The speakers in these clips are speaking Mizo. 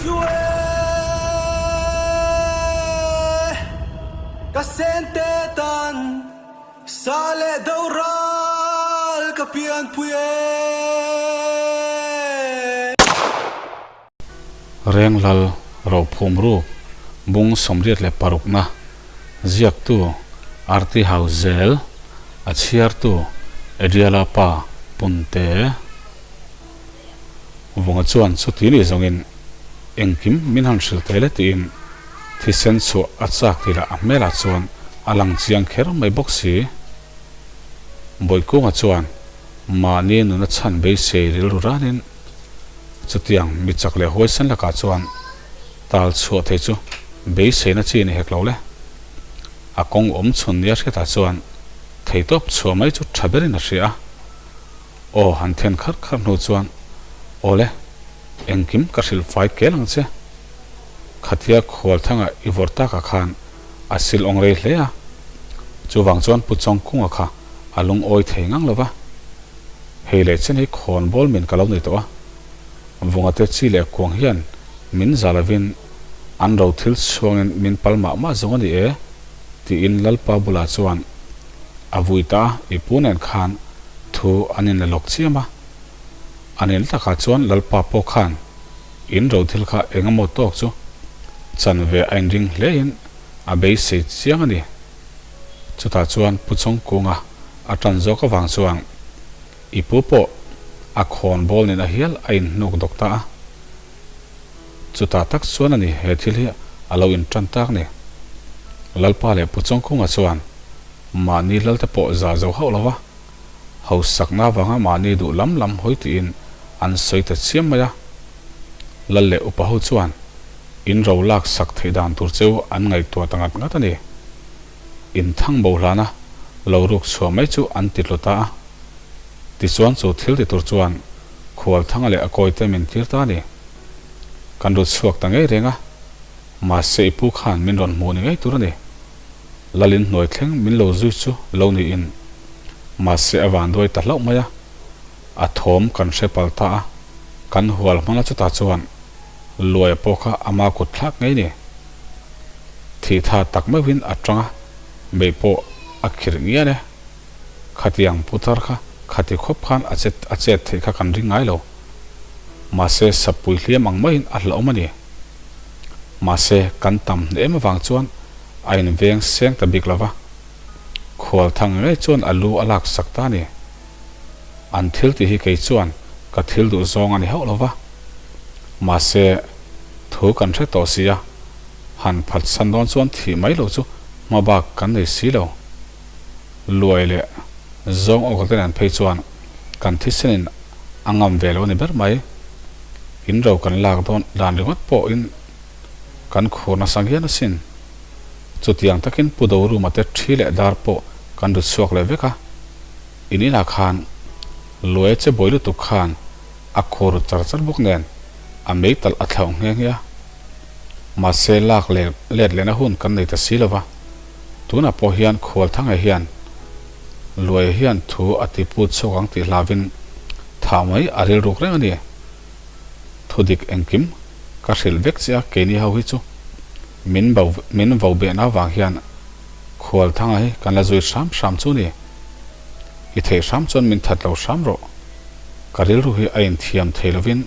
chu e Ka sente tan sa leh do ral ka pianpui e. Renglal Rophum Ruk Bung 86 na ziaktu Arti Hauzel a chhiartu Adriala pa Punte Vunga chuan chuti ni zawngin engkim min han hrilh tel e tiin thisen chhuah a chak tih lah a hmelah chuan a lang chiang kher mai bawk si. Bawihkunga chuan mahni nuna chhan beisei rilru ranin Chutiang mi chak leh huaisen lakah chuan tal chhuah thei chu beiseina chi a ni hek lo le. A kawng awm chhun nia hriatah chuan theitawp chhuah mai chu tha berin a hria a. Aw han then kharh kharh hnu chuan, Aw le, engkim ka hrilh fai kel ang che. Khatia khualthanga i vawrh takah khan a sil awng rei hle a. Chuvang chuan Pu Chawngkunga kha a lungawi thei ngang lo va. Hei leh chen hi khawn bawl min ka lo nei tawh a, vunga te chi leh kuang hian min za lovin an ro thil chhuangin min pal mah mah zawng a ni e, tiin Lalpa bulah chuan a vui ta a, i pu nen khan thu an inla lawk chiam a. A nel takah chuan Lalpa pawh khan in ro thil kha eng emaw tawk chu chan ve a inring hlein a beisei chiang a ni. Chutah chuan Pu Chawngkunga a tan zawk avang chuan i pu pawh a khawn bawl nen a hial a inhnuk dawk ta a. Chutah tak chuan a ni he thil hi a lo intan tak ni. Lalpa leh Pu Chawngkunga chuan mahni lalte pawh za zo hauh lo va, hausakna avanga mahni duh lam lam hawi tiin an sawi ta chiam mai a. Lal leh upa ho chuan in ro lak sak theih dan tur cheu an ngaihtuah ta ngat ngat a ni. In thang bo hlana lo ruk chhuah mai chu an ti tlu ta a. Tichuan chu thil ti tur chuan Khualthanga leh a kawite min tir ta a ni. Kan ru chhuak ta ngei reng a, mahse i pu khan min rawn hmuh ni ngei tur a ni. Lalin hnuai thleng min lo zui chu lo niin mahse a vanduai ta hlauh mai a, a thawm kan hre pal ta a, kan hual hmana chutah chuan Luaia pawh kha ama kut thlak ngei ni. Thihtha tak meuhin a tang a, mei pawh a khirh ngial e. Khatiang putar kha khati khawp khan a chet a chet theih kha kan ring ngai lo. Mahse sapui hliam ang maiin a hlauhawm a ni. Mahse kan tam hne em avang chuan a inveng seng ta bik lo va. Khualthang ngei chuan a lu a lak sak ta a ni. An thil tih hi kei chuan ka thil duh zawng a ni hauh lo va. Mahse, thu kan hre tawh si a, han phatsan dawn chuan thih mai lo chu hma bak kan nei si lo. Luai leh zawng awk te nen phei chuan kan thisenin a ngam ve lo a ni ber mai. In ro kan lak dawn dan ringawt pawhin kan khur nasa ngian asin. Chutiang takin Pu Doruma te thi leh dar pawh kan ru chhuak leh vek a. In inah khan Luai che buai lutuk khan a khur char char bawk nen a mei talh a thlauh nghe nghe a. Mahse lak leh let lehna hun kan nei ta si lo va. Tunah pawh hian Khualthanga hian Luai hian thu a ti put chhuak ang tih hlavin thah mai a rilruk reng a ni. Thudik engkim ka hrilh vek che a keini ho hi chu min bo min vo behna avang hian Khualthanga hi kan la zui hram hram chu ni. I theih hram chuan min that lo hram rawh. Ka rilru hi a inthiam thei lovin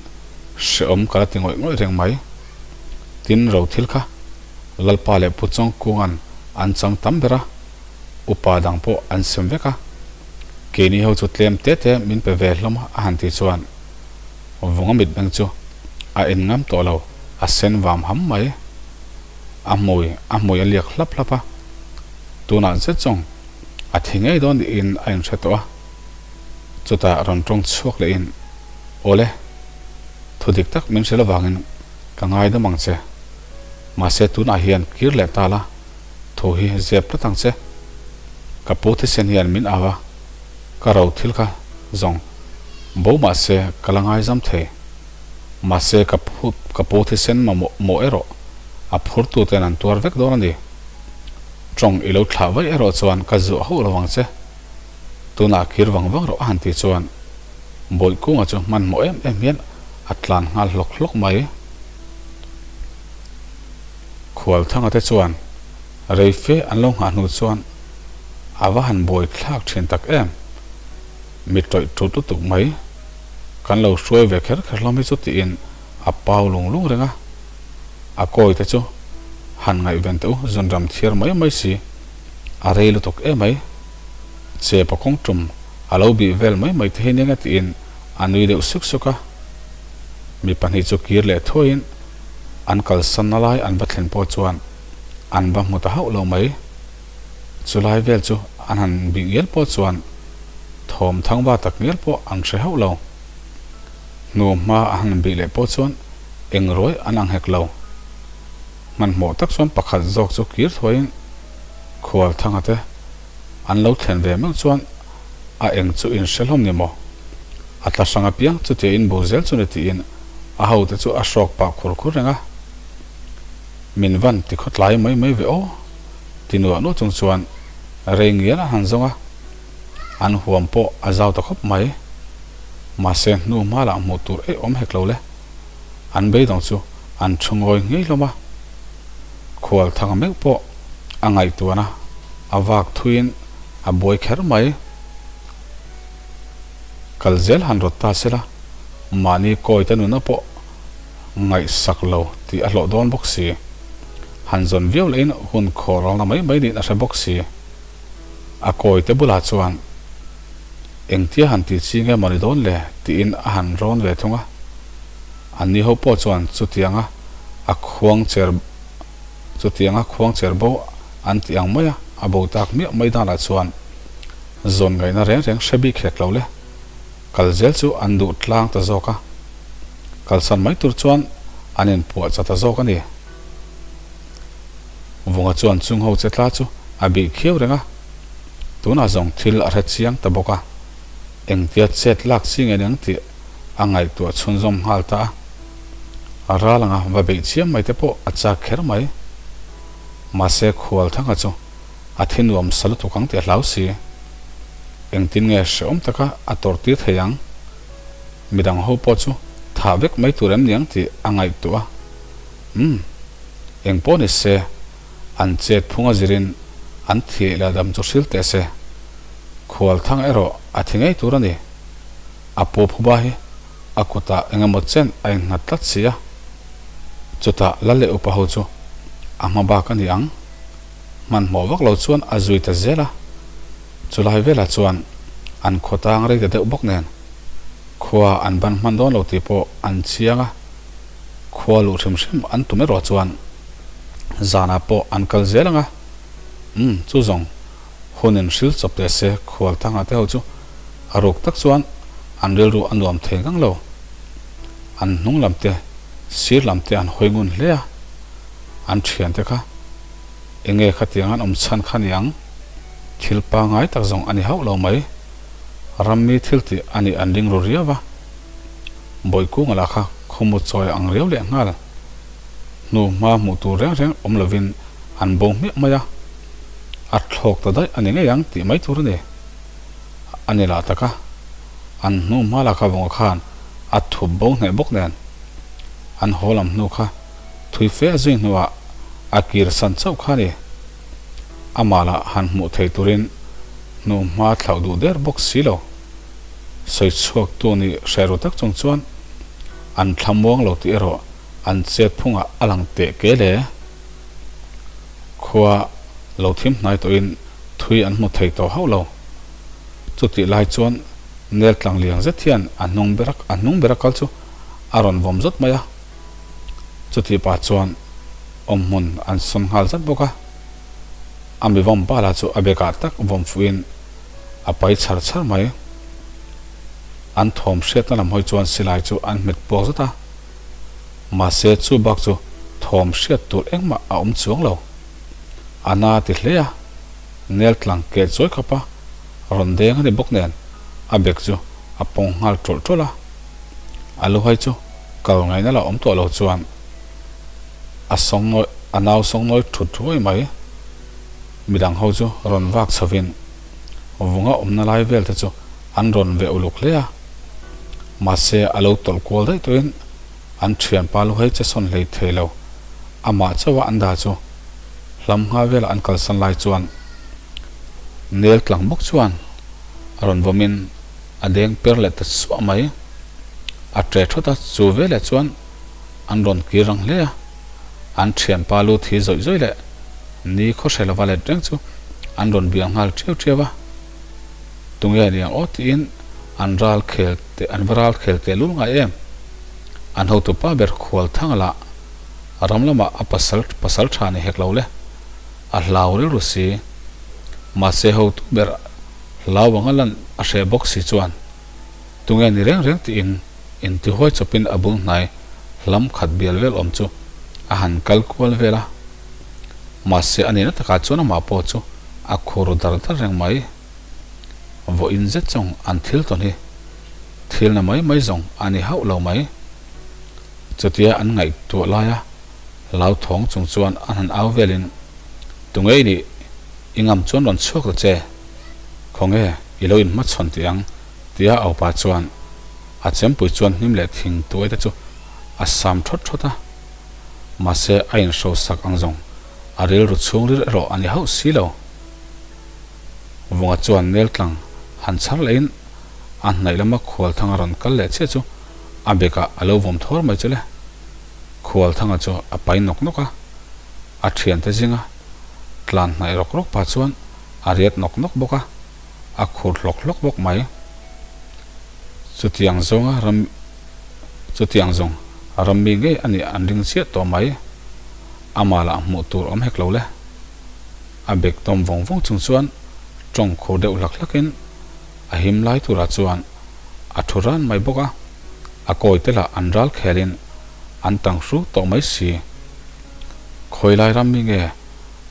hrehawm ka la ti ngawih ngawih reng mai. Tin ro thil kha Lalpa leh Pu Chawngkunga'n an chang tam ber a, upa dang pawh an sem vek a. Keini ho chu tlem te te min pe ve hlawm a han tih chuan Vunga mitmeng chu a en ngam tawh lo, a sen vam ham mai. A hmui a hmui a liak hlap hlap a, tunah zet zawng a thi ngei dawn niin a inhre tawh a. Chutah rawn tawng chhuak lehin, Awle, thu dik tak min hrilh avangin ka ngaidam ang che. Mahse tunah hian kir leh ta la, thu hi zep tlat ang che. Ka pu thisen hian min au a, ka ro thil kha zawng bo mahse ka la ngaizam thei. Mahse ka pu ka pu thisen mamawh mawh erawh a phurtu ten an tuar vek dawn a ni. Tawng i lo thlah vaih erawh chuan ka zuah hauh lo ang che. Tunah kir vang vang rawh a han tih chuan Bawihkunga chu hmanhmawh em em hian a tlan nghal hlawk hlawk mai. Khualthanga te chuan rei fe an lo nghah hnu chuan a va han buai thlak thin tak em. Mi tawih tut lutuk mai. Kan lo hruai ve kher kher hlawm hi chu tiin a pau lung lung reng a. A kawi te chu han ngaihven teh u zunram thiar mai mai si. A rei lutuk emai. Chepa kawng tum a lo bih vel mai mai te hi nia nge tiin a nui deuh suk suk a. Mi pahnih chu kir leh thuaiin an kalsanna lai an va thlen pawh chuan an va hmu ta hauh lo mai. Chulai vel chu an han bih ngial pawh chuan thawm thangva tak ngial pawh an hre hauh lo. Hnu hma a han bih leh pawh chuan eng ruai an ang hek lo. Hmanhmawh tak chuan pakhat zawk chu kir thuaiin Khualthanga te an lo thlen ve meuh chuan a eng chu in hre hlawm ni maw? A tla hrang apiang chutia in bo zel chu ni tiin a hote chu a hrawk pah khur khur reng a. Min van ti khawtlai mai mai ve aw ti nuah nuah chung chuan rei ngial a han zawng a, an huam pawh a zau ta khawp mai. Mahse hnu hma lah hmuh tur eih awm hek lo le. An beidawng chu an thu ngawi ngei hlawm a. Khualthanga meuh pawh a ngaihtuahna a vak thuiin a buai kher mai. Kal zel han rawt ta sela, mahni kawite nuna pawh ngaihsak lo tih a hlawh dawn bawk si. Han zawn viau lehin hun khawh ralna mai mai niin a hre bawk si. A kawite bulah chuan engtia han ti chi nge mawni dawn le tiin a han rawn ve thung a. Anni ho pawh chuan chutianga a khuang cher chutianga khuang cher bo an tih ang mai a, a bo tak miah mai danah chuan zawn ngaihna reng reng hre bik hek lo le. Kal zel chu an duh tlang ta zawk a, kalsan mai tur chuan an inpuah cha ta zawk a ni. Vunga chuan chung ho che tla chu a bih khiau reng a, tunah zawng thil a hre chiang ta bawk a, engtia chet lak chi nge niang tih a ngaihtuah chhunzawm nghal ta a. A ral anga va beih chiam mai te pawh a chak kher mai. Mahse Khualthanga chu a thi nuam sa lutuk ang tih a hlau si. Engtin nge hrehawm taka a tawrh tir thei ang? Midang ho pawh chu thah vek mai tur em niang tih a ngaihtuah a. Umm, eng pawh ni se, an chet phung a zirin an thih leh dam chu hril teh se. Khualthang erawh a thi ngei tur a ni. A pu phuba hi a kutah eng emaw chen a innghat tlat si a. Chutah lal leh upa ho chu a hma bak a ni ang. Hmanhmawh vak lo chuan a zui ta zel a, chulai velah chuan an khaw tang rei ta deuh bawk nen khua an ban hman dawn lo tih pawh an chiang a, khua luh hrim hrim an tum erawh chuan zanah pawh an kal zel ang a, umm chu zawng hun in hril chawp teh se khual thangah te ho chu a ruk tak chuan an rilru a nuam thei ngang lo, an hnung lam te sir lam te an hawi ngun hle a. An thiante kha enge khatiang an awm chhan kha niang? Thil pangai tak zawng a ni hauh lo mai. Rammi thil tih a nih an ring ru riau a. Bawihkunga lah kha khawmu chawi ang riau leh nghal. Hnu hma hmuh tur reng reng awm lovin an bo hmiah mai a. A thlawk ta daih a ni ngei ang tih mai tur a ni. A ni lah tak a, an hnu hma lah kha vawnga khan a thup bo hneh bawk nen. An haw lam hnu kha Thui fe a zui hnuah a kir san chauh kha a ni. Amah lah han hmuh thei turin hnu hma thlauh duh der bawk si lo. Sawi chhuaktu nih hreh ru tak chung chuan an thla muang lo tih erawh an chet phungah a lang teh ke le. Khua lo thim hnai tawhin thui an hmu thei tawh hauh lo. Chutih lai chuan nel tlang liang zet hian a hnung ber a hnung ber a kal chu a rawn vawm zawt mai a. Chutih pah chuan awmhmun an sawn nghal zat bawk a, a mi vawm pa lah chu a bekah tak vawm fuhin a pai chhar chhar mai. An thawm hriatna lam hawi chuan silai chu an hmet puak zat a, mahse chu bak chu thawm hriat tur engmah a awm chuang lo. A na ti hle a, nel tlang keh chawi khawp a rawn deng a ni bawk nen a bek chu a pawng nghal tawlh tawlh a, a luhai chu Kal ngaihna la awm tawh lo chuan a sawngnawi a nau sawngnawi thut ruai mai. Midang ho chu rawn vak chhovin vunga awmna lai vel te chu an rawn veh uluk hle a. Mahse a lo tawlh kual daih tawhin an thianpa lu hei che sawn hlei thei lo. Amah chauha an dah chu hlam ngha vela an kalsan lai chuan nel tlang bawk chuan a rawn vawmin a deng per leh ta suah mai. A ṭe thawt a, chu veleh chuan an rawn kir rang hle a. An ṭhianpa lu thi zawih zawih leh ni khaw hre lova let reng chu an rawn bial nghal ṭiau ṭiau a. Tunge ni ang aw tiin an ral khel teh an va ral khel teh lul ngai em? An hotupa ber khual thang lah ram lamah a pasal pasal tha ni hek lo le, a hlau rilru si. Mahse hotu ber hlau anga lan a hreh bawk si chuan tunge ni reng reng tiin intihuai chawpin a bul hnai hlam khat bial vel awm chu a han kal kual vel a. Mahse a nihna takah chuan amah pawh chu a khur dar dar reng mai. Vawiin zet zawng an thil tawn hi thilna mai mai zawng a ni hauh lo mai. Chutia an ngaihtuah laia hlauthawng chung chuan an han au velin, Tunge i nih? I ngam chuan rawn chhuak ta che. Khawnge i lo inhmachhawn tih ang? tia a upa chuan a chempui chuan hnim leh thing tuai te chu a sam thawt thawt a. Mahse a inhrosak ang zawng a rilru chhungril erawh a ni hauh si lo. Vunga chuan nel tlang han chhar lehin a hnaih lama Khualthanga rawn kal leh chiah chu a bekah a lo vawm thawr mai chu le. Khualthanga chu a pai nawk nawk a, a thiante zinga tlan hnaih rawk rawk pah chuan a riat nawk nawk bawk a, a khur hlawk hlawk bawk mai. Chutiang zawnga ram chutiang zawng ram mi ngei a nih an ring chiah tawh mai. Amah lah hmuh tur awm hek lo le. A bek tawm vawng vawng chung chuan tawng khur deuh hlak hlakin a him lai turah chuan a thu ran mai bawk a, a kawi te lah an ral khelin an tang hru tawh mai si. Khawi lai ram mi nge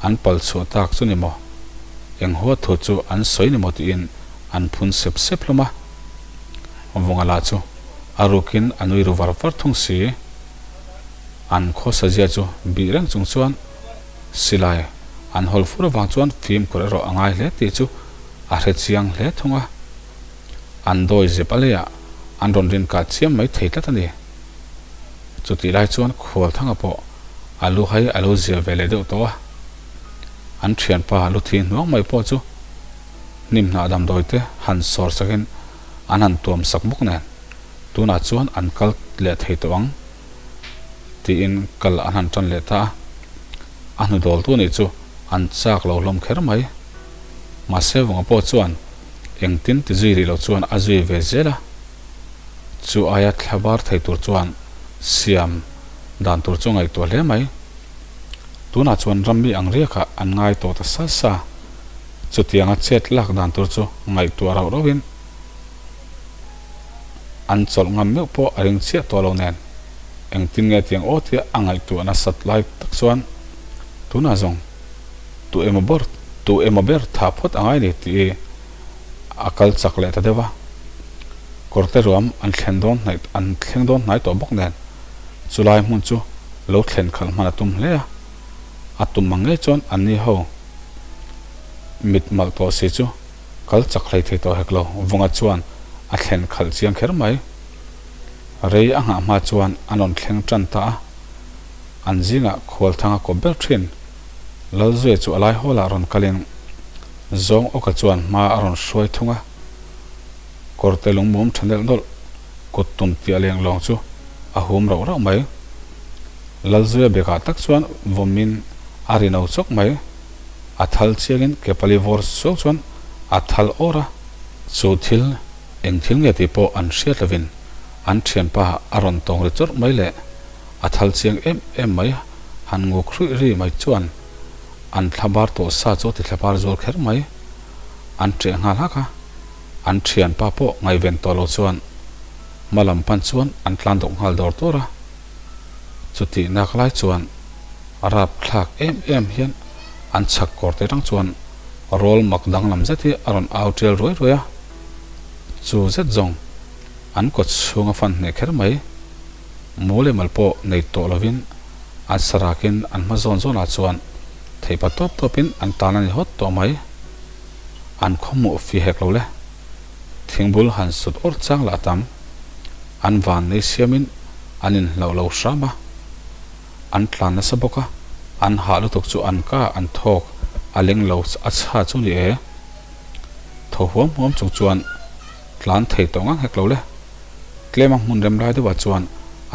an pal chhuah tak chu ni maw? Eng huat thu chu an sawi ni maw tiin an phun sep sep hlawm a. Vunga lah chu a rukin a nui ru var var thung si. An khawsa zia chu bih reng chung chuan Silai an hawl fur avang chuan fimkhur erawh a ngai hle tih chu a hre chiang hle thung a. An dawi zep a leiah an rawn rin kah chiam mai thei tlat a ni. Chutih lai chuan Khualthanga pawh a lu hai a lo zia ve leh deuh tawh a. An thianpa lu thi hnuang mai pawh chu hnim hnah damdawi te han sawr sakin an han tuam sak bawk nen tunah chuan an kal leh thei tawh ang. Tiin kal an han tan leh ta a, a hnudawltu nih chu an chak lo hlawm kher mai. Mahse Vunga pawh chuan engtin ti zui rih lo chuan a zui ve zel a, chu aia thla bar thei tur chuan siam dan tur chu ngaihtuah hle mai. Tunah chuan rammi ang riakah an ngai tawh ta sa sa, chutianga chet lak dan tur chu ngaihtuah rauh rauhin, An chawlh ngam meuh pawh a ring chiah tawh lo nen, engtin nge tiang aw tia a ngaihtuah nasat lai tak chuan tunah zawng tu emaw ber tu emaw ber tha phawt a ngai ni tih a kal chak leh ta deuh a. Kawrte ruam an thlen dawn hnaih an thleng dawn hnai tawh bawk nen chulai hmun chu lo thlen khalh hman a tum hle a. A tum ang ngei chuan anni ho mit malh tawh si chu Kal chak hlei thei tawh hek lo, Vunga chuan a thlen khalh chiang kher mai. Rei a nghah hma chuan an rawn thleng tan ta a, an zingah Khualthanga kawp ber thin. Lalzuia chu a lai hawlah rawn kalin Zawng awka chuan hma a rawn hruai thung a, kawrte lungmum tha nelh nawlh kut tum tiah leng lawng chu a hum rauh rauh mai. Lalzuia bekah tak chuan vawmin a ri no chawk mai. A thal chiangin ke pali vawr suau chuan a thal awr a. Chu thil eng thil nge tih pawh an hriat lovin an thianpa a rawn tawng ri chawrh mai leh a thal chiang em em mai han nguk hruih ri mai chuan an thla bar tawh sa chu a ti thla bar zual kher mai. An ṭeh nghal hak a, an thianpa pawh ngaihven tawh lo chuan hma lam pan chuan an tlan dawk nghal dawr dawr a. Chutih nak lai chuan a rap thlak em em hian an chhak kawr te atang chuan rawl mak danglam zet hi a rawn au tial ruai ruai a, chu zet zawng an kawt chhung a fan hneh kher mai. Mu leh mal pawh nei tawh lovin an sarakin an hma zawn zawnah chuan theihpa tawp tawpin an tan a ni hawt tawh mai. An khawhmuh fi hek lo le. Thingbul han sut awrh chang lah tam. An van nei siamin an inhlauh lo hram a. An tlan nasa bawk a, an hah lutuk chu an ka an thawk a leng lo a chha chu ni e. Thaw huam huam chung chuan tlan thei tawh ngang hek lo le. Tlema hmun rem lai deuhah chuan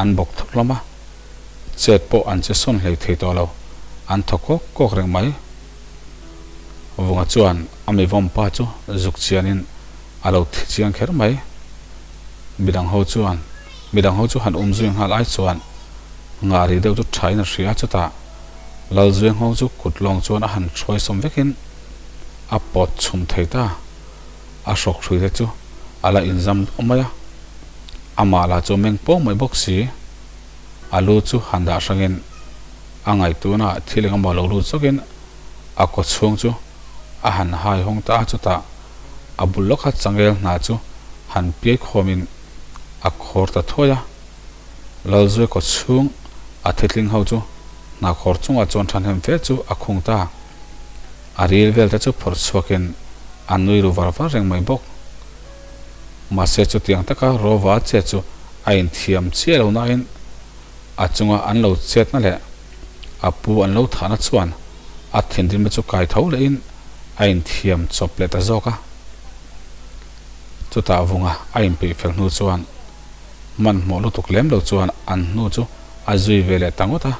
an bawk thawk hlawm a, chet pawh an che sawn hlei thei tawh lo, an thaw kawk kawk reng mai. Vunga chuan a mi vawm pa chu zuk chianin a lo thi chiang kher mai. Midang ho chuan midang ho chu han um zui nghal ai chuan ngah ri deuh chu thain a hria chutah Lalzuiangho chu kut lawng chuan a han hruai sawm vekin a pawt chhum thei ta. A hrawk hrui te chu a la inzam duah mai a, amah lah chu meng pawng mai bawk si. A lu chu han dah hrangin a ngaihtuahnaah thil engemaw lo lut zawkin a kaw chhung chu a han hai hawng ta a, chutah a bul lawka changel hna chu han piai khawmin a khawr ta thuai a. Lalzue kaw chhung a thitling ho chu hna khawr chungah chuan thahnem fe chu a khung ta. A ril vel te chu phawrh chhuakin a nui ru var var reng mai bawk. Mahse chutiang taka Rova chet chu a inthiam chiah lo nain a chunga an lo chetna leh a pu an lo thahna chuan a thinrimna chu kai tho lehin a inthiam chawp leh ta zawk a. Chutah vunga a inpeih fel hnu chuan hmanhmawh lutuk lem lo chuan an hnu chu a zui ve leh ta ngawt a.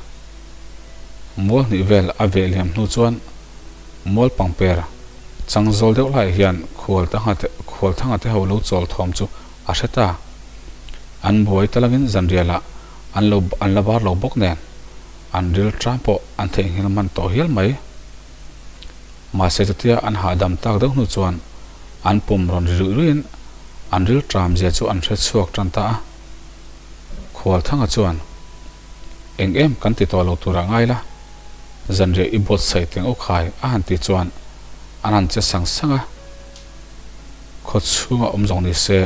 Mual hnih vel a veh liam hnu chuan mual pangper chang zawl deuh laiah hian Khualthanga te ho lo chawl thawm chu a hre ta. An buai talangin zanrialah an lo an la bar lo bawk nen an ril tram pawh an theihnghilh hman tawh hial mai. Mahse chutia an hahdam tak deuh hnu chuan an pum rawn ri ruih ruihin an ril tram zia chu an hre chhuak tan ta a. Khualthanga chuan, Eng em kan ti tawh lo turah ngai la, zanriah i buatsaih teng u khai a han ti chuan an han che sang sang a. Khaw chhunga awm zawng ni se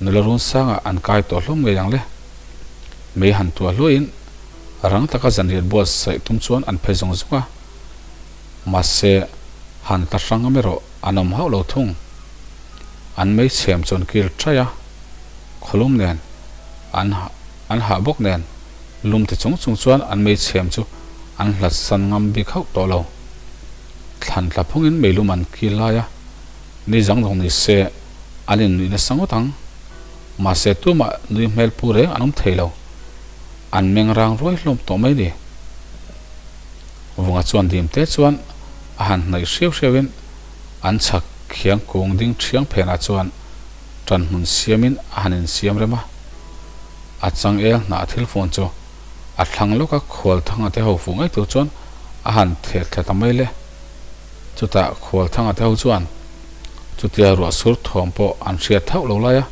nula run sangah an kai tawh hlawm ngei ang le. Mei han tuah hluaiin rang taka zanriah buatsaih tum chuan an phei zawng zawng a. Mahse han tla hrang am erawh an awm hauh lo thung. An mei chhem chuan kil ṭaih a, khawlum nen an an hah bawk nen lum ti chung chung chuan an mei chhem chu an hlat san ngam bik hauh tawh lo. Thlan tla phungin meilum an kil lai a, ni zang zawng ni se an innuih nasa ngawt ang. Mahse tumah nui hmel pu reng an awm thei lo. An meng rang ruai hlawm tawh mai ni. Vunga chuan dim te chuan a han hnaih hriau hriauin an chhak khiang kung ding thiang phenah chuan tan hmun siamin a han insiam rem a. A changel hnah thil phone chu a thlang lawka Khualthanga te ho fuh ngei tur chuan a han theh thla ta mai le. Chutah Khualthanga te ho chuan chutia ruah sur thawm pawh an hriat thauh lo lai a,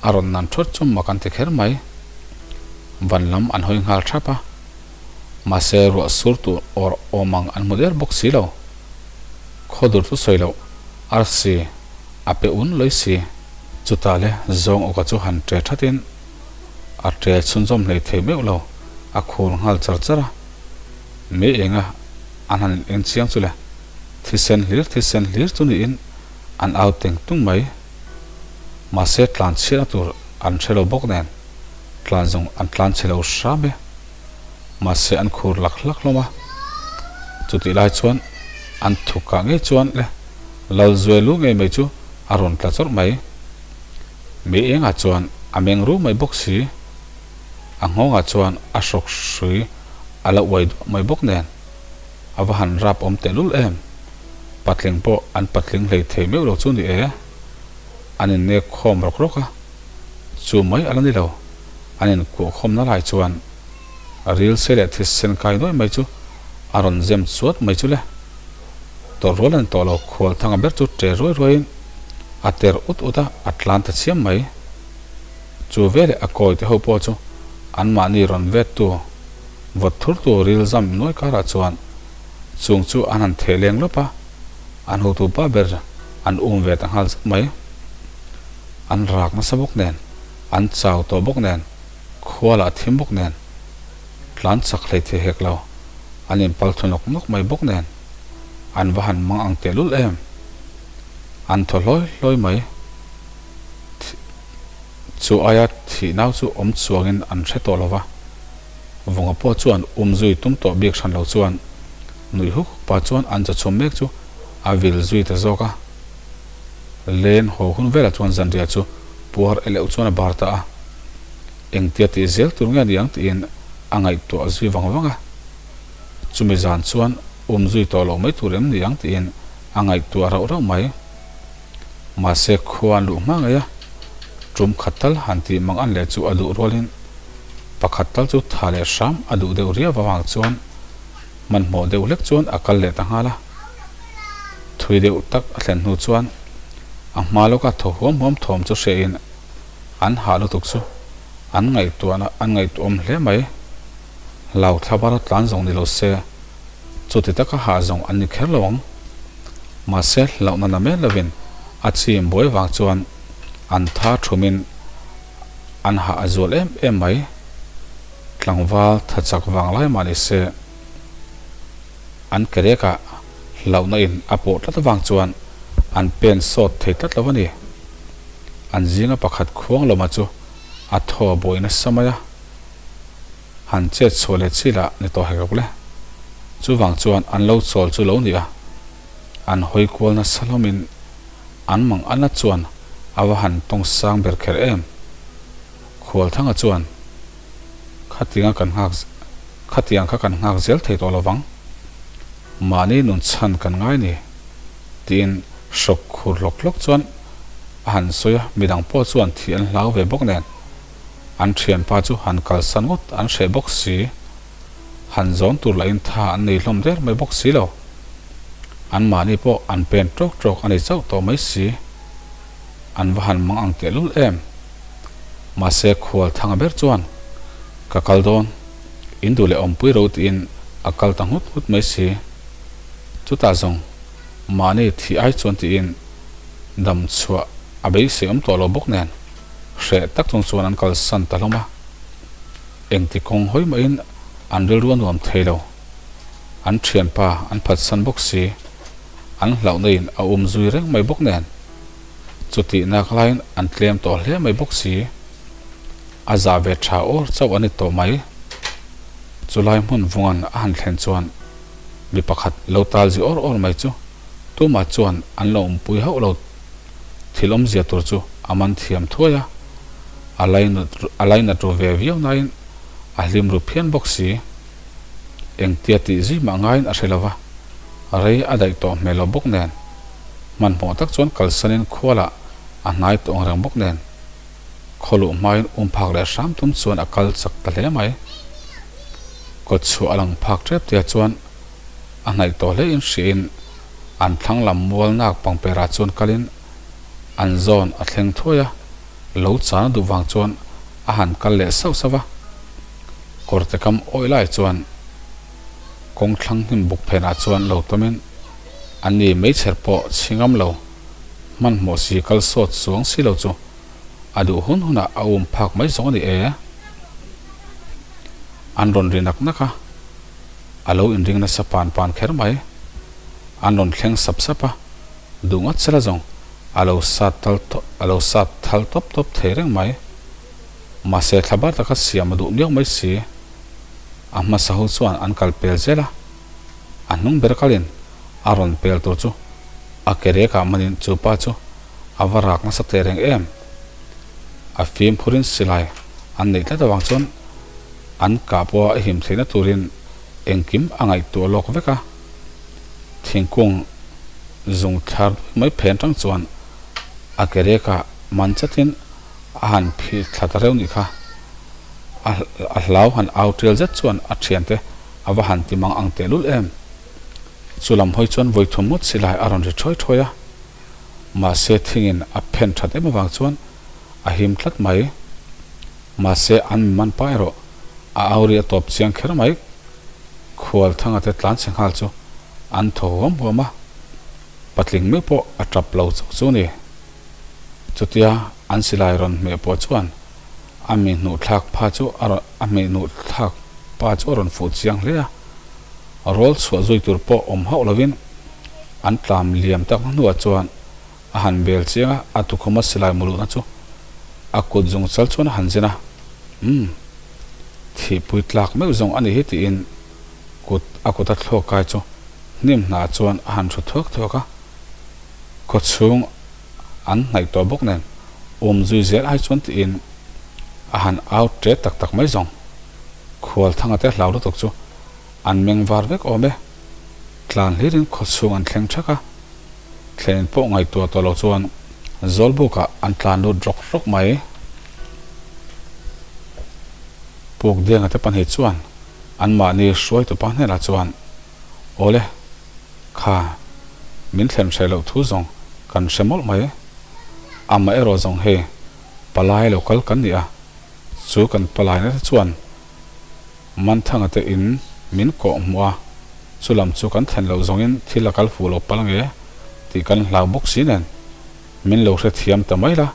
a rawn nan thawt chu mak an ti kher mai. Van lam an hawi nghal thap a. Mahse ruah sur tur awr awm ang an hmu der bawk si lo. Khawdur chu sawi loh, arsi a pe un lawi si. Chutah le zawng awka chu han ṭe ṭhatin a ṭe chhunzawm hlei thei meuh lo, a khur nghal char char a. Mei enga an han in eng chiang chu le, thisen hlir thisen hlir chu niin an au teng tung mai. Mahse tlan chhiatna tur an hre lo bawk nen tlan zawng an tlan chhe lo hram e. Mahse an khur lak hlak hlawm a, chutih lai chuan an thukah ngei chuan le Lalzuailu ngei mai chu a rawn tla chawrh mai. Mei engah chuan a meng ru mai bawk si, a nghawngah chuan a hrawk hrui a la uai duah mai bawk nen a va han rap awm tehlul em. Patling pawh an patling hlei thei meuh lo chu ni e. An innek khawm rawk rawk a, chu mai a la ni lo. An inkuahkhawmna lai chuan ril se leh thisen kai nuai mai chu a rawn zem chuat mai chu le. Tawrh rual a ni tawh lo, Khualthanga ber chu ṭe ruai ruaiin a ter ut ut a, a tlan ta chiam mai. Chu veleh a kawi te ho pawh chu anmahni rawn vettu, vawt thurtu ril zam nuai karah chuan chung chu an han theh leng lawp a, an hotu pa ber an um ve ta nghal zat mai. An rak nasa bawk nen, an chau tawh bawk nen, khua lah thim bawk nen, tlan chak hlei thei hek lo, an inpal thu nawk nawk mai bawk nen, an va han mang ang tehlul em! An thaw hlawi hlawi mai. Chu aia thih nau chu awm chuangin an hre tawh lo va. Vunga pawh chuan um zui tum tawh bik hran lo chuan nuih huk huk pah chuan an chawchhum mek chu a vil zui ta zawk a. Len haw hun velah chuan zanriah chu puar eleuh chuan a bar ta a. Engtia tih zel tur nge ni ang tiin a ngaihtuah zui vang vang a. Chumi zan chuan um zui tawh loh mai tur em ni ang tiin a ngaihtuah rauh rauh mai. Mahse khua an luh hma ngei a, tum khat tal han tih mang an leh chu a duh rualin pakhat tal chu tha leh hram a duh deuh riau avang chuan hmanhmawh deuh hlek chuan a kal leh ta nghal a. Thui deuh tak a thlen hnu chuan a hma lawka thaw huam huam thawm chu hriain an hah lutuk chu an ngaihtuahna an ngaihtuahawm hle mai. Hlau thlabara tlan zawng ni lo se chuti taka hah zawng an ni kher lo ang. Mahse hlauhna na mel lovin a chim buai vang chuan an tha thumin an hah a zual em em mai. Tlangval tha chak vang lai mah ni se an kerekah hlauhna in a pawh tlat avang chuan an pen sawt thei tlat lo a ni. An zinga pakhat khuang lawma chu a thaw buai nasa mai a. Han chet chhuah leh chi lah ni tawh hek lo le. Chuvang chuan an lo chawl chu lo ni a, an hawi kual nasa hlawmin an mang ana chuan a va han tawng sang ber kher em. Khualthanga chuan, Khatianga kan nghak khatiang kha kan nghak zel thei tawh lovang. Mahni nun chhan kan ngai ni, tiin hrawk khur hlawk hlawk chuan a han sawi a, midang pawh chuan thih an hlau ve bawk nen. An thianpa chu han kalsan ngawt an hreh bawk si. Han zawn tur lahin tha an nei hlawm der mai bawk si lo. Anmahni pawh an pen tawk tawk a ni chauh tawh mai si. An va han mang ang tehlul em. Mahse khual thanga ber chuan, Ka kal dawn, in duh leh awmpui ro tiin a kal ta nghut nghut mai si. Chutah zawng mahni thih ai chuan tiin dam chhuah a beisei awm tawh lo bawk nen. Hreh tak chung chuan an kalsan ta hlawm a, engti kawng hawi mahin an rilru a nuam thei lo. An thianpa an phatsan bawk si, an hlauhna in a um zui reng mai bawk nen, chutih nak laiin an tlem tawh hle mai bawk si. A zah ve tha awr chauh a ni tawh mai. Chulai hmun vungan a han thlen chuan mi pakhat lo tal zi awr awr mai chu tumah chuan an lo awmpui hauh lo. Thil awmzia tur chu a man thiam thuai a, a a lainat ru ve viau nain a hlim ru phian bawk si. Engtia tih zui mah ngaiin a hre lo va, rei a daih tawh hmel lo bawk nen, hmanhmawh tak chuan kalsanin khualah a hnai tawh ang reng bawk nen, khaw luh hmain um phak leh hram tum chuan a kal chak ta hle mai. Kawtchhuah a lang phak tep tia chuan a hnaih tawh hle in hriain An thlang lam mual nak pangperah chuan kalin an zawn a thleng thuai a, lo chan a duh vang chuan a han kal leh sauh sauh a. Kawrte kam awih lai chuan kawng thlang hnim buk phenah chuan lo tawmin an ni meichher pawh chhi ngam lo, hmanhmawh si kal sawt chuang si lo chu a duh hun hunah a um phak mai zawng a ni e. An rawn ri nak nak a. A lo inring nasa pan pan kher mai. An rawn thleng sap sap a, duh ngawt sela zawng a lo sat tal a lo sat thal tawp tawp thei reng mai. Mahse thlabar taka siam a duh miau mai si. A hmasa ho chuan an kal pel zel a, a hnung ber kalin a rawn pel tur chu a ke rekah manin chu pa chu a va rak nasa teh reng em. A fimkhurin silai an neih tlat avang chuan An kah pawha a him theihna turin engkim a ngaihtuah lawk vek a, thingkung zung thlar duai mai phen tang chuan a ke rekah man chatin a han phih thla ta reuh nih kha. A hlau han au tial zet chuan a thiante a va han ti mang ang tehlul em. Chu lam hawi chuan vawi thum ngawt silai a rawn ri ṭhawi ṭhawi a, mahse thingin a phen that em avang chuan a him tlat mai. Mahse, an mi man pa erawh a au ri a tawp chiang kher mai. Khual thanga te tlan chhe nghal chu an thaw huam huam a, patling meuh pawh a tap lo chauh chu a ni. Chutia an silai rawn hmeh pawh chuan a mi hnuh thlak pha chu a rawn a hmeh hnuh thlak pa chu a rawn fuh chiang hle a, rawl chhuah zui tur pawh awm hauh lovin an tlam liam tak hnuah chuan A han bel chiang a, a tukhuma silai mu luhna chu a kut zung chal chuan a han zin a. Umm. Thihpui tlak meuh zawng a nih hi tiin kut a kut a thluak kai chu hnim hnah chuan a han hru thuak thuak a. Khawchhung an hnaih tawh bawk nen um zui zel ai chuan tiin a han au ṭe tak tak mai zawng. Khualthanga te hlau lutuk chu an meng var vek awm e. Tlan hlirin khawchhung an thleng ṭhak a, thlen pawh ngaihtuah tawh lo chuan Zawlbukah an tlan lut rawk rawk mai. Pukdenga te pahnih chuan anmahni hruaitupa hnenah chuan, Awle, kha min thlen hreh loh thu zawng kan hre mawlh mai. Amah erawh zawng hei palai lo kal kan ni a, chu kan palaina te chuan Manthanga te in min kawh hmuh a, chu lam chu kan thlen loh zawngin thil a kal fuh lo palh nge tih kan hlau bawk si nen min lo hrethiam ta mai la,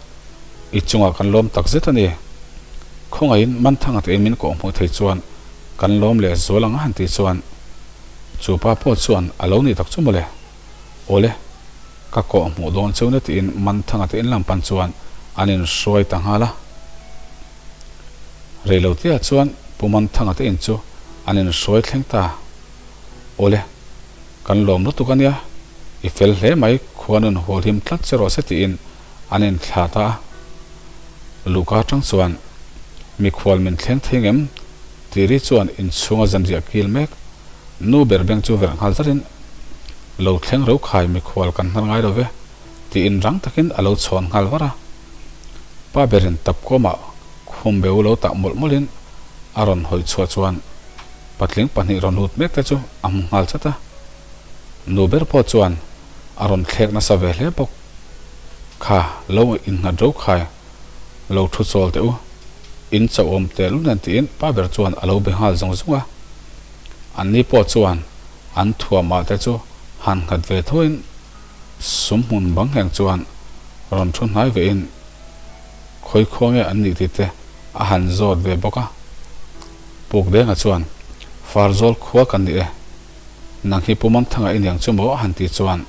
i chungah kan lawm tak zet a ni. Khawngaihin Manthanga te in min kawh hmuh thei chuan kan lawm leh zual ang a han tih chuan chu pa pawh chuan a lo nih tak chu mawle. Awle, ka kawh hmuh dawn cheu na tiin Manthanga te in lam pan chuan an inhruai ta nghal a. Reilotea chuan Pu Manthanga te in chu an inhruai thleng ta. Awle, kan lawm lutuk a nia, i fel hle mai, khuanun hual him tlat che rawh se tiin an inthlah ta a. Luhka atang chuan mikhual min thleng thei ngem tih ri chuan inchhunga zanriah kil mek nu ber beng chu verh nghal zatin lo thleng ro khai mikhual kan hnar ngai lo ve. Tiin rang takin a lo chhawn nghal var a. Pa berin tap kawmah khum beu lo tah mawlh mawlhin a rawn hawi chhuah chuan patling pahnih rawn lut mek te chu a hmu nghal chat a. Nu ber pawh chuan a rawn thlek nasa ve hle bawk. Kha lo innghat ro khai lo thu chawl teh u, in chauh awm teh lul nen tiin pa ber chuan a lo be nghal zawng zawng a. Anni pawh chuan an thuamah te chu han nghat ve thoin Sum hmun bang heng chuan rawn thu hnai ve in khawi khua nge an nih tih te a han zawt ve bawk a. Pukdenga chuan, Farzawl khua kan ni e, nang hi Pu Mamthanga i niang chu maw a han tih chuan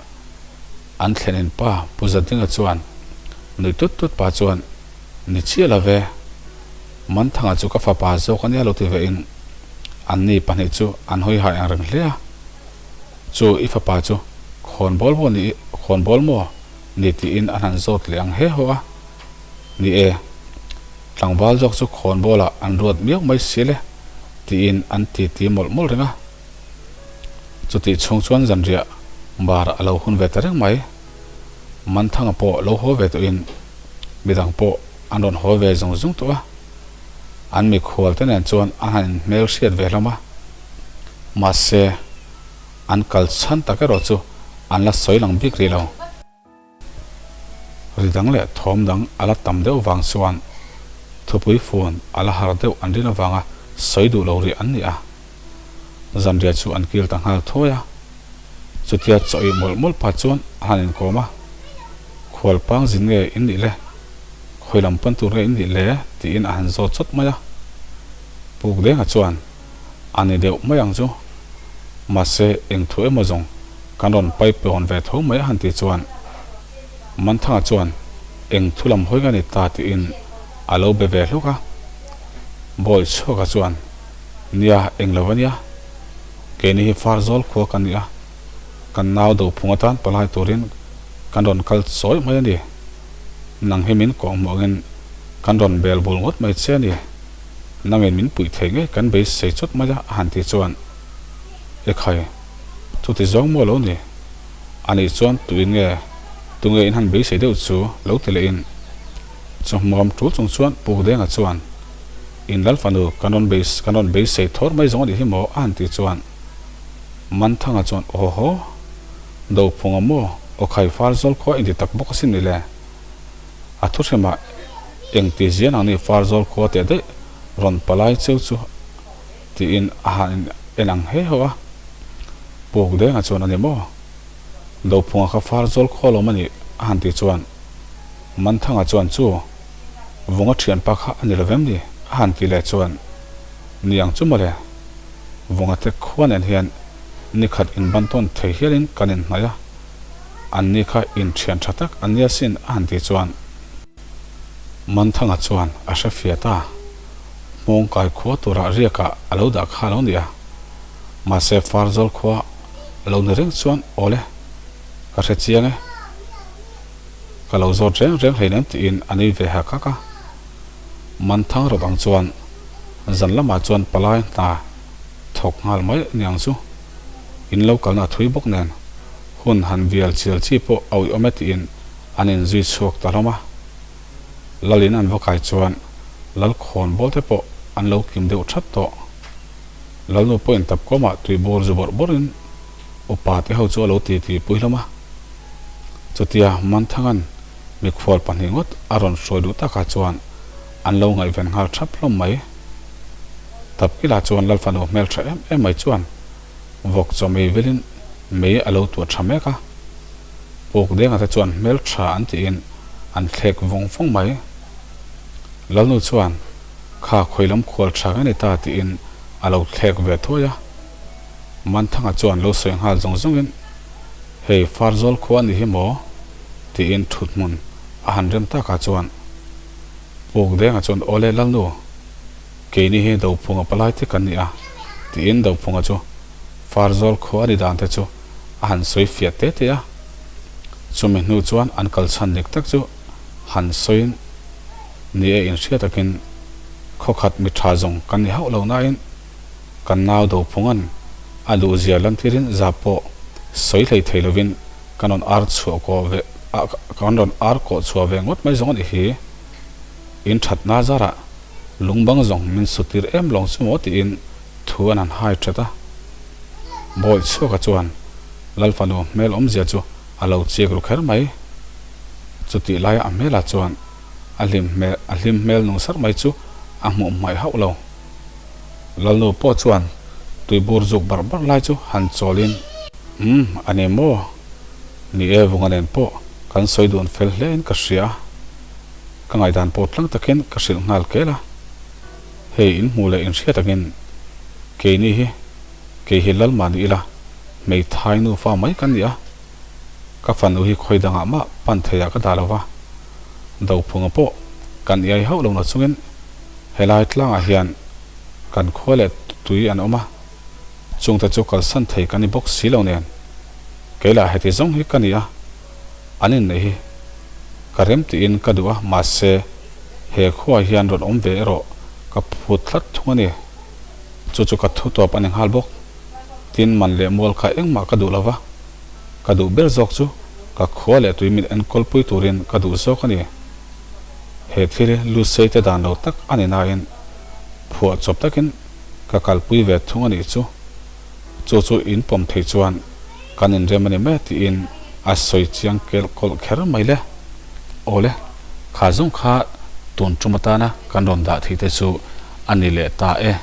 an thlen in pa Pu Zadinga chuan nui tut tut pa chuan, Ni chiah lo ve, Manthanga chu ka fapa zawk a nia lo ti ve in anni pahnih chu an hawi hai ang reng hle a. Chu i fapa chu khawnbawl maw ni khawnbawl maw ni tiin an han zawt leh ang he haw a. Ni e, tlangval zawk chu khawnbawlah an ruat miau mai si le tiin an titi mawlh mawlh reng a. Chutih chhung chuan zanriah bar a lo hun ve ta reng mai. Manthanga pawh lo haw ve tawhin midang pawh an rawn haw ve zung zung tawh a. An mikhual te nen chuan an han inhmelhriat ve hlawm a. Mahse, an kal chhan tak erawh chu an la sawi lang bik rih lo. Ri dang leh thawm dang a la tam deuh vang chuan thupui fun a la har deuh an rin avanga sawi duh lo rih an ni a. Zanriah chu an kil ta nghal thuai a. Chutia chawih mawlh mawlh pah chuan a han inkawm a, Khualpang zin nge in nih le? Khawi lam pan tur nge in nih le? tiin a han zawt chawt mai a. Pukdenga chuan. A ni deuh mai ang chu. Mahse, eng thu emaw zawng kan rawn pai pawn ve tho mai a han tih chuan Manthanga chuan eng thu lam hawi ka ni ta tiin a lo be ve hluk a. Bawi chhuaka chuan, Nia, eng lo a nia. Keini hi Farzawl khua kan ni a, kan nau dophung atan palai turin kan rawn kal chawi mai a ni. Nang hi min kawhhmuh angin kan rawn bel bul ngawt mai che a ni. Nangin min puih thei ngei kan beisei chawt mai a, a han tih chuan, Ekhai, chuti zawng maw lo ni? Anih chuan tuin nge, tunge in han beisei deuh chu lo ti lehin chawhmuam tul chung chuan Pukdenga chuan, In lal fanu kan rawn beis kan rawn beisei thawr mai zawng a nih hi maw? a han tih chuan Manthanga chuan, Aw haw, Dophunga maw, Awkhai Farzawl khua inti tak bawk asin ni le? A thu hremah eng ti zian ang ni Farzawl khua teh daih rawn palai cheu chu tiin a han in en ang he ho a. Puk denga chuan a ni maw? Dophunga kha Farzawl khua lawm a nih a han tih chuan Manthanga chuan chu Vunga thianpa kha a ni lo vem ni a han tih leh chuan ni ang chu mawle Vunga te khua nen hian nikhat inban tawn thei hialin kan inhnaih a. Anni kha inthian tha tak an nia sin a han tih chuan Manthanga chuan a hre fiah ta. Hmawngkai khua turah riakah a lo dah kha a lo ni a. Mahse Farzawl khua a lo ni reng chuan awle, ka hre chiang e. Ka lo zawt reng reng hleinem tiin a nui ve hak hak a. Manthang rawt ang chuan zan lamah chuan palai hna thawk nghal mai a ni ang chu. In lo kalna a thui bawk nen hun han vial chial chi pawh a uih awm e tiin an inzui chhuak ta hlawm a. Lalin an va kai chuan Lalkhawn bawl te pawh an lo kim deuh that tawh. Lalnu pawhin tapkawmah tui bur zu bawrh bawrhin upa te ho chu a lo ti ti pui hlawm a. Chutia Manthangan mikhual pahnih ngawt a rawn hruai duh takah chuan an lo ngaihven nghal thap hlawm mai. Tapkila chuan Lalfanu hmeltha em em mai chuan vawk chaw mei vilin mei a lo tuah tha mek a. Puk denga te chuan hmeltha an tiin an thlek vawng vawng mai. Lalnu chuan Kha khawi lam khual tha nge ni ta tiin a lo thlek ve thuai a. Manthanga chuan lo sawi nghal zawng zawngin, Hei Farzawl khua a ni hi maw? tiin thuthmun a han rem takah chuan Puk Denga chuan Awle Lalnu, keini hi Dophunga palai te kan ni a tiin Dophunga chu Farzawl khua a ni dan te chu a han sawi fiah te te a. Chumi hnu chuan an kal chhan dik tak chu han sawiin ni e inhria takin khawkhat mi tha zawng kan ni hauh lo nain kan nau Dophunga'n a duhzia lantirin za pawh sawi hlei thei lovin kan rawn ar chhuah kawh ve kan rawn ar kawh chhuah ve ngawt mai zawng a nih hi. In thatna zarah lungbang zawng min sutir em lawng chu maw tiin thu an han hai that a. Bawi chhuaka chuan Lalfanu hmel awmzia chu a lo chiak ru kher mai. Chutih laia a hmelah chuan a hlim hmel a hlim hmel nung sarh mai chu a hmuh hmaih hauh lo. Lalnu pawh chuan tuibur zuk barh barh lai chu han chawlin. Umm, a ni maw? Ni e, vunga nen pawh kan sawi dun fel hle in ka hria a. Ka ngaihdan pawh tlang takin ka hrilh nghal kel a. Hei in hmuh leh in hriat angin keini hi kei hi lal mah ni ila hmeithai nufa mai kan ni a. Ka fanu hi khawi dangah mah pan theiah ka dah lo va, Dophunga pawh kan iai hauh lo na chungin helai tlangah hian kan khua leh tui an awm a, chungte chu kalsan thei kan ni bawk si lo nen kei lah heti zawng hi ka ni a, an inneih hi ka rem tiin ka duh a, mahse he khuaah hian rawn awm ve erawh ka phut tlat thung a ni, chu chu ka thu tawp a ni nghal bawk. Tin, man leh mual kha engmah ka duh lo va, ka duh ber zawk chu ka khua leh tui min enkawl pui turin ka duh zawk a ni. He thil hi Lusei te dan lo tak a ni nain phuah chawp takin ka kalpui ve thung a nih chu. Chu chu in pawm thei chuan kan inrem a ni mai tiin a sawi chiang kelh kawlh kher mai le. Awle, kha zawng kha tun tum atana kan rawn dah thei te chu a ni leh ta e.